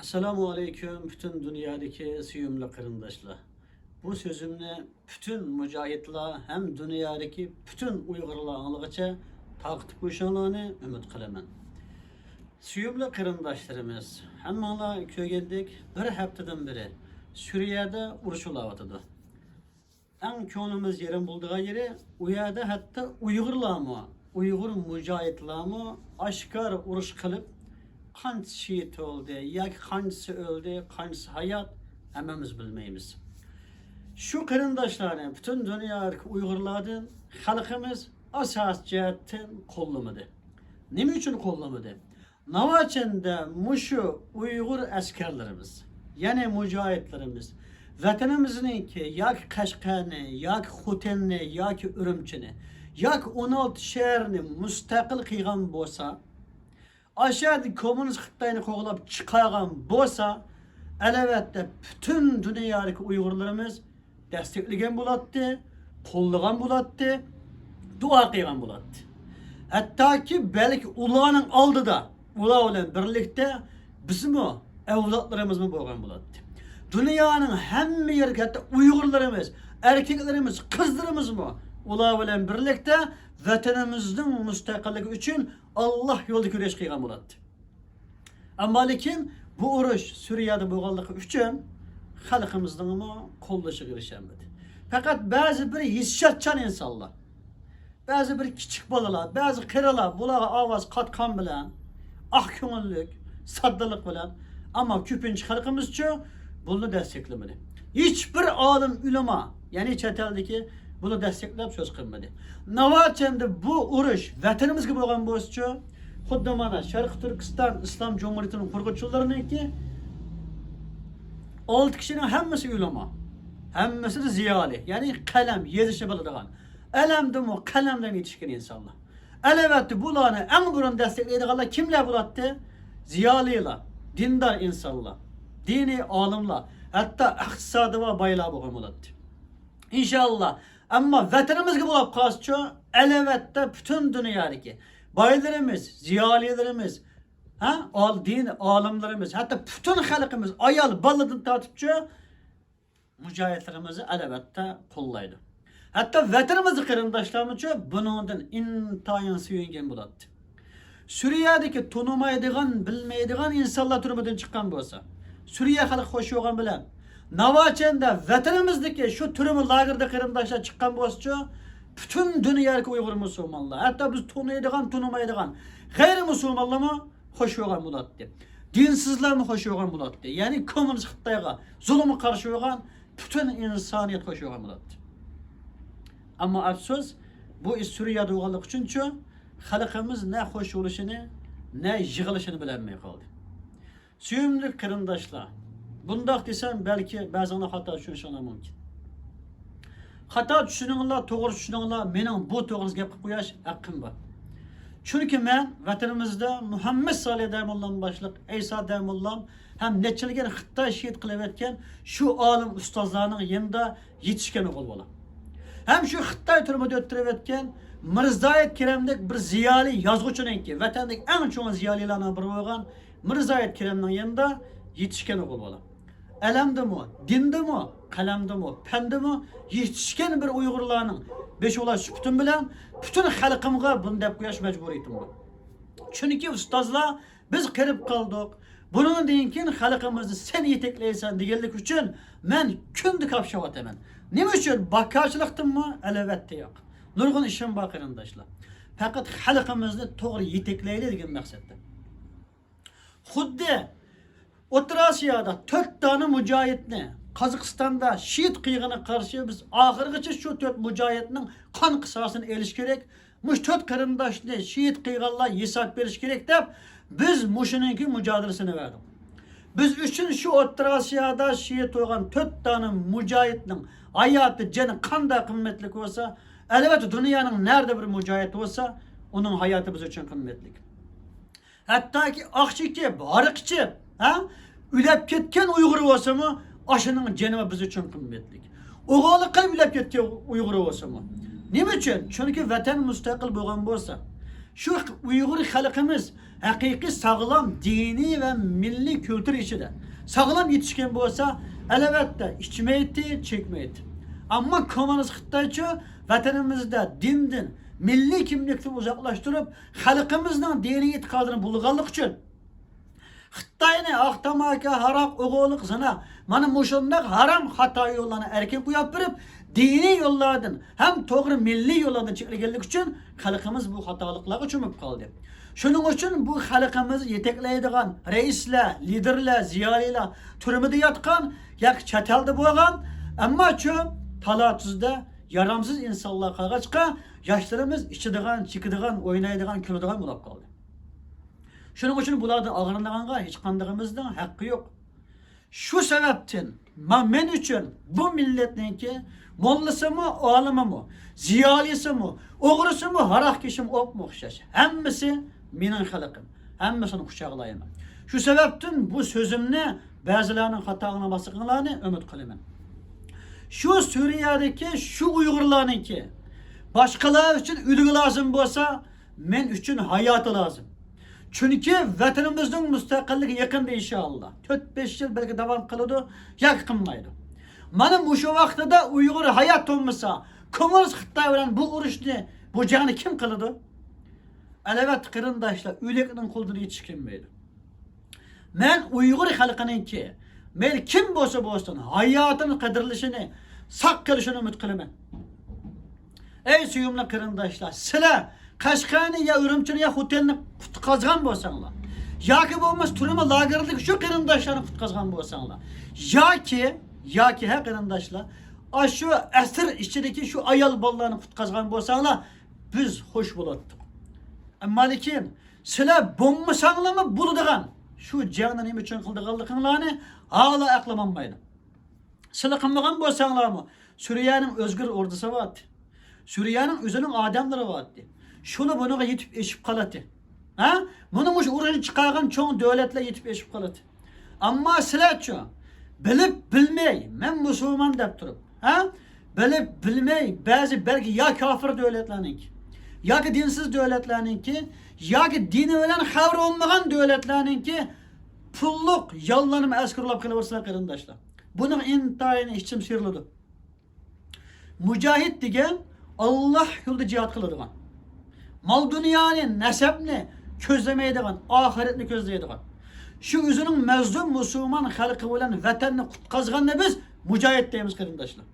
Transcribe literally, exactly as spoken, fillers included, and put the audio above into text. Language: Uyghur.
ئەسسالامۇ ئەلەيكۇم، پۈتۈن دۇنيادىكى سۆيۈملۈك قېرىنداشلار. بۇ سۆزۈمنى پۈتۈن مۇجاھىدلار ھەم دۇنيادىكى پۈتۈن ئۇيغۇرلار ئاڭلىغۇچە تارقىتىپ قويۇشۇڭلارنى ئۈمىد قىلىمەن. سۆيۈملۈك قېرىنداشلىرىمىز، ھەممىڭلار كۆرگەندەك، بىر ھەپتىدىن بېرى سۈرىيەدە ئۇرۇش بولۇۋاتىدۇ. ئەڭ كۆڭلىمىز يېرىم بولىدىغان يېرى، ئۇ يەردە ھەتتا ئۇيغۇرلارمۇ، ئۇيغۇر مۇجاھىدلارمۇ ئاشكارا ئۇرۇش قىلىپ، قانچىسى شېھىت بولدى ياكى قانچىسى ئۆلدى، قانچىسى ھايات، ھەممىمىز بىلمەيمىز. شۇ قېرىنداشلارنى، پۈتۈن دۇنيادىكى ئۇيغۇرلاردىن خەلقىمىز ئاساسىي جەھەتتىن قوللىمىدى. نېمە ئۈچۈن قوللىمىدى؟ ناۋاچەندە مۇشۇ ئۇيغۇر ئەسكەرلىرىمىز، يەنى مۇجاھىدلىرىمىز ۋەتىنىمىزنىڭكى ياكى قەشقەرنى، ياكى خوتەننى، ياكى ئۈرۈمچىنى، ياكى ئون ئالتە شەھەرنى مۇستەقىل قىلغان بولسا، ئاشۇ يەردىن كوممۇنىست خىتاينى قوغلاپ چىقارغان بولسا، ئەلۋەتتە پۈتۈن دۇنيادىكى ئۇيغۇرلىرىمىز دەستەكلىگەن بولاتتى، قوللىغان بولاتتى، دۇئا قىلغان بولاتتى. ھەتتاكى بەلكى ئۇلارنىڭ ئالدىدا، ئۇلار بىلەن بىرلىكتە بىزمۇ، ئەۋلادلىرىمىزمۇ بولغان بولاتتى. دۇنيانىڭ ھەممە يېرىگە، ھەتتا ئۇيغۇرلىرىمىز، ئەركەكلىرىمىز، قىزلىرىمىزمۇ ئۇلار بىلەن بىرلىكتە ۋەتىنىمىزنىڭ مۇستەقىللىكى ئۈچۈن ئاللاھ يولىدا كۈرەش قىلغان بولاتتى. ئەمما لېكىن بۇ ئۇرۇش سۈرىيەدە بولغانلىقى ئۈچۈن خەلقىمىزنىڭمۇ قوللىشىغا ئېرىشەلمىدى. پەقەت بەزى بىر ھېسسىياتچان ئىنسانلار، بەزى بىر كىچىك بالىلار، بەزى قېرىلار بۇلارغا ئاۋاز قاتقان بىلەن، ئاق كۆڭۈللۈك، ساددىلىق بىلەن، ئەمما كۆپىنچە خەلقىمىزچۇ بۇنى دەستەكلىمىدى. ھېچبىر ئالىم، ئۆلىما، يەنى چەت ئەلدىكى بۇنى دەستەكلەپ سۆز قىلمىدى. ناۋاچەندە بۇ ئۇرۇش ۋەتىنىمىزگە بولغان بولسىچۇ، خۇددى مانا شەرقىي تۈركىستان ئىسلام جۇمھۇرىيىتىنىڭ قۇرغۇچىلىرىنىڭكى ئالتە كىشىنىڭ ھەممىسى ئۆلىما، ھەممىسى زىيالىي، يەنى قەلەم يېزىشنى بىلىدىغان، ئەلەمدىمۇ قەلەمدىن يېتىشكەن ئىنسانلار. ئەلۋەتتە، بۇلارنى ئەڭ بۇرۇن دەستەكلەيدىغانلار كىملەر بولاتتى؟ زىيالىيلار، دىندار ئىنسانلار، دىنىي ئالىملار، ھەتتا ئىقتىسادى بار بايلار بولغان بولاتتى. ئىنشاللا. ئەمما ۋەتىنىمىزگە بولۇپ قالسىچۇ، ئەلۋەتتە پۈتۈن دۇنيادىكى بايلىرىمىز، زىيالىيلىرىمىز، ھە، ئال-، دىن ئالىملىرىمىز، ھەتتا پۈتۈن خەلقىمىز، ئايال، بالىدىن تارتىپچۇ، مۇجاھىدلىرىمىزنى ئەلۋەتتە قوللايدۇ. ھەتتا ۋەتىنىمىزدىكى قېرىنداشلارمۇچۇ بۇنىڭدىن ئىنتايىن سۆيۈنگەن بولاتتى. سۈرىيەدىكى تونۇمايدىغان، بىلمەيدىغان ئىنسانلار تۈرمىدىن چىققان بولسا، سۈرىيە خەلقى خوش بولغان بىلەن، ناۋاچەندە ۋەتىنىمىزدىكى شۇ تۈرمە لاگېردا قېرىنداشلار چىققان بولسىچۇ، پۈتۈن دۇنيادىكى ئۇيغۇر مۇسۇلمانلار، ھەتتا بىز تونۇيدىغان، تونۇمايدىغان غەيرىي مۇسۇلمانلارمۇ خوش بولغان بولاتتى. دىنسىزلارمۇ خوش بولغان بولاتتى. يەنى كوممۇنىست خىتايغا زۇلۇمغا قارشى بولغان پۈتۈن ئىنسانىيەت خوش بولغان بولاتتى. ئەمما ئەپسۇس، بۇ ئىش سۈرىيەدە بولغانلىقى ئۈچۈنچۇ، خەلقىمىز نە خوش بولۇشىنى، نە يىغلىشىنى بىلەلمەي قالدى. سۆيۈملۈك قېرىنداشلار، بۇنداق دېسەم، بەلكى بەزىڭلار خاتا چۈشىنىشىڭلار مۇمكىن. خاتا چۈشىنىڭلار، توغرا چۈشىنىڭلار، مېنىڭ بۇ توغرىسىدا گەپ قىلىپ قويۇش ھەققىم بار. چۈنكى مەن ۋەتىنىمىزدە مۇھەممەد سالىھ دەموللام باشلىق، ئەيسا دەموللام ھەم نەچچىلىگەن خىتاي شېھىت قىلىۋەتكەن شۇ ئالىم ئۇستازلارنىڭ يېنىدا يېتىشكەن ئوغۇل بالا. ھەم شۇ خىتاي تۈرمىدە ئۆتتۈرۈۋەتكەن مىرزايىت كېرەمدەك بىر زىيالىي يازغۇچىنىڭكى، ۋەتەندىكى ئەڭ چوڭ زىيالىيلارنىڭ بىرى بولغان مىرزايىت كېرەمنىڭ يېنىدا يېتىشكەن ئوغۇل بالا. ئەلەمدىمۇ، دىندىمۇ، قەلەمدىمۇ، پەندىمۇ يېتىشكەن بىر ئۇيغۇرلارنىڭ بېشى بولاش سۈپىتىم بىلەن پۈتۈن خەلقىمغا بۇنى دەپ قويۇش مەجبۇرىيىتىم بار. چۈنكى ئۇستازلار، بىز قېرىپ قالدۇق. بۇنىڭدىن كېيىن خەلقىمىزنى سەن يېتەكلەيسەن دېگەنلىك ئۈچۈن مەن كۈندە كاپشاۋاتىمەن. نېمە ئۈچۈن؟ بەكارچىلىقتىنمۇ؟ ئەلۋەتتە ياق. نۇرغۇن ئىشىم بار قېرىنداشلار. پەقەت خەلقىمىزنى توغرا يېتەكلەيلى دېگەن مەقسەتتە. خۇددى ئوتتۇرا ئاسىيادا تۆت دانە مۇجاھىدنى قازاقىستاندا شېھىت قىلغىنىغا قارشى بىز ئاخىرغىچە شۇ تۆت مۇجاھىدنىڭ قان قىساسىنى ئېلىش كېرەك. مۇشۇ تۆت قېرىنداشنى شېھىت قىلغانلار ھېساب بېرىش كېرەك دەپ، بىز مۇشۇنىڭكى مۇجادىلىسىنى بەردۇق. بىز ئۈچۈن شۇ ئوتتۇرا ئاسىيادا شېھىت بولغان تۆت دانە مۇجاھىدنىڭ ھاياتى، جېنى قانداق قىممەتلىك بولسا، ئەلۋەتتە، دۇنيانىڭ نەدە بىر مۇجاھىد بولسا، ئۇنىڭ ھاياتى بىز ئۈچۈن قىممەتلىك. ھەتتاكى ئاقچا ئىچىپ، ھاراق ئىچىپ، ھە، ئۆلۈپ كەتكەن ئۇيغۇر بولسىمۇ، ئاشۇنىڭ جېنى بىز ئۈچۈن قىممەتلىك. ئوغرىلىق قىلىپ ئۆلۈپ كەتكەن ئۇيغۇر بولسىمۇ. نېمە ئۈچۈن؟ چۈنكى ۋەتەن مۇستەقىل بولغان بولسا، شۇ ئۇيغۇر خەلقىمىز ھەقىقىي ساغلام دىنىي ۋە مىللىي كۈلتۈر ئىچىدە ساغلام يېتىشكەن بولسا، ئەلۋەتتە، ئىچمەيتتى، چەكمەيتتى. ئەمما كوممۇنىست خىتايچۇ ۋەتىنىمىزدە دىندىن، مىللىي كىملىكتىن ئۇزاقلاشتۇرۇپ، خەلقىمىزنىڭ دىنىي ئېتىقادىنى بۇلغانلىقى ئۈچۈن، خىتاينى ئاق تاماكا، ھاراق، ئوغۇرلۇق، زىنا، مانا مۇشۇنداق ھارام خاتا يوللارنى ئەركىن قويۇپ بېرىپ، دىنىي يوللاردىن ھەم توغرا مىللىي يوللاردىن چەكلىگەنلىكى ئۈچۈن خەلقىمىز بۇ خاتالىقلارغا چۆمۈپ قالدى. شۇنىڭ ئۈچۈن بۇ خەلقىمىز يېتەكلەيدىغان رەئىسلەر، لىدېرلەر، زىيالىيلار تۈرمىدە ياتقان ياكى چەت ئەلدە بولغان، ئەمما شۇ تالا-تۈزدە يارامسىز ئىنسانلار قالغاچقا، ياشلىرىمىز ئىچىدىغان، چېكىدىغان، ئوينايدىغان، كۈلىدىغان بولۇپ قالدى. شۇنىڭ ئۈچۈن بۇلاردىن ئاغرىنىدىغانغا ھېچقاندىقىمىزنىڭ ھەققى يوق. شۇ سەۋەبتىن ما-، مەن ئۈچۈن بۇ مىللەتنىڭكى موللىسىمۇ، ئالىمىمۇ، زىيالىيسىمۇ، ئوغرىسىمۇ، ھاراقكېشىمۇ ئوپمۇ ئوخشاش. ھەممىسى مېنىڭ خەلقىم. ھەممىسىنى قۇچاقلايمەن. شۇ سەۋەبتىن بۇ سۆزۈمنى بەزىلەرنىڭ خاتا ئاڭلىماسلىقىڭلارنى ئۈمىد قىلىمەن. شۇ سۈرىيەدىكى شۇ ئۇيغۇرلارنىڭكى باشقىلار ئۈچۈن ئۆلۈگى لازىم بولسا، مەن ئۈچۈن ھاياتى لازىم. چۈنكى ۋەتىنىمىزنىڭ مۇستەقىللىكى يېقىندا ئىنشائاللا. تۆت-بەش يىل بەلكى داۋام قىلىدۇ ياكى قىلمايدۇ. مانا مۇشۇ ۋاقتىدا ئۇيغۇر ھايات بولمىسا، كوممۇنىست خىتاي بىلەن بۇ ئۇرۇشنى، بۇ جەڭنى كىم قىلىدۇ؟ ئەلۋەتتە، قېرىنداشلار، ئۆلۈكنىڭ قولىدىن ھېچ كەلمەيدۇ. مەن ئۇيغۇر خەلقىنىڭكى، مەيلى كىم بولسا بولسۇن، ھاياتىنى قەدىرلىشىنى، ساق قېلىشىنى ئۈمىد قىلىمەن. ئەي سۆيۈملۈك قېرىنداشلار، سىلەر قەشقەرنى يا ئۈرۈمچىنى يا خوتەننى قۇتقازغان بولساڭلار، ياكى بولمىسا تۈرمە لاگېرلىك شۇ قېرىنداشلارنى قۇتقازغان بولساڭلار، ياكى، ياكى، ھە قېرىنداشلار، ئاشۇ ئەسىر ئىچىدىكى شۇ ئايال بالىلارنى قۇتقازغان بولساڭلار، بىز خوش بولاتتۇق. ئەمما لېكىن سىلەر بولمىساڭلارمۇ بولىدىغان شۇ جەڭنى نېمە ئۈچۈن قىلىدىغانلىقىڭلارنى ھالا ئەقلىم ئاڭلىمايدۇ. سىلەر قىلمىغان بولساڭلارمۇ، سۈرىيەنىڭ ئۆزگىر ئوردىسى بارتى. سۈرىيەنىڭ ئۆزىنىڭ ئادەملىرى بارتى. شۇلا بۇنىڭغا يېتىپ ئېشىپ قالاتتى. ھە؟ مانا مۇشۇ ئۇرۇشنى چىقارغان چوڭ دۆلەتلەر يېتىپ ئېشىپ قالاتتى. ئەمما سىلەرچۇ؟ بىلىپ بىلمەي، مەن مۇسۇلمان دەپ تۇرۇپ، ھە؟ بىلىپ بىلمەي، بەزى بەلكى يا كاپىر دۆلەتلەرنىڭكى، ياكى دىنسىز دۆلەتلەرنىڭكى، ياكى دىنى بىلەن خەۋىرى بولمىغان دۆلەتلەرنىڭكى پۇللۇق ياللانما ئەسكەر ئۇلاپ قېلىۋاتىسىلەر، قېرىنداشلار. بۇنىڭ ئىنتايىن ئىچىم سىيرىلىدۇ. مۇجاھىد دېگەن ئاللاھ يولىدا جىھاد قىلىدىغان، مال-دۇنيانى، نەسەبنى كۆزلىمەيدىغان، ئاخىرەتنى كۆزلەيدىغان، شۇ ئۆزىنىڭ مەزلۇم مۇسۇلمان خەلقى بىلەن ۋەتەننى قۇتقازغاننى بىز مۇجاھىد دەيمىز، قېرىنداشلار.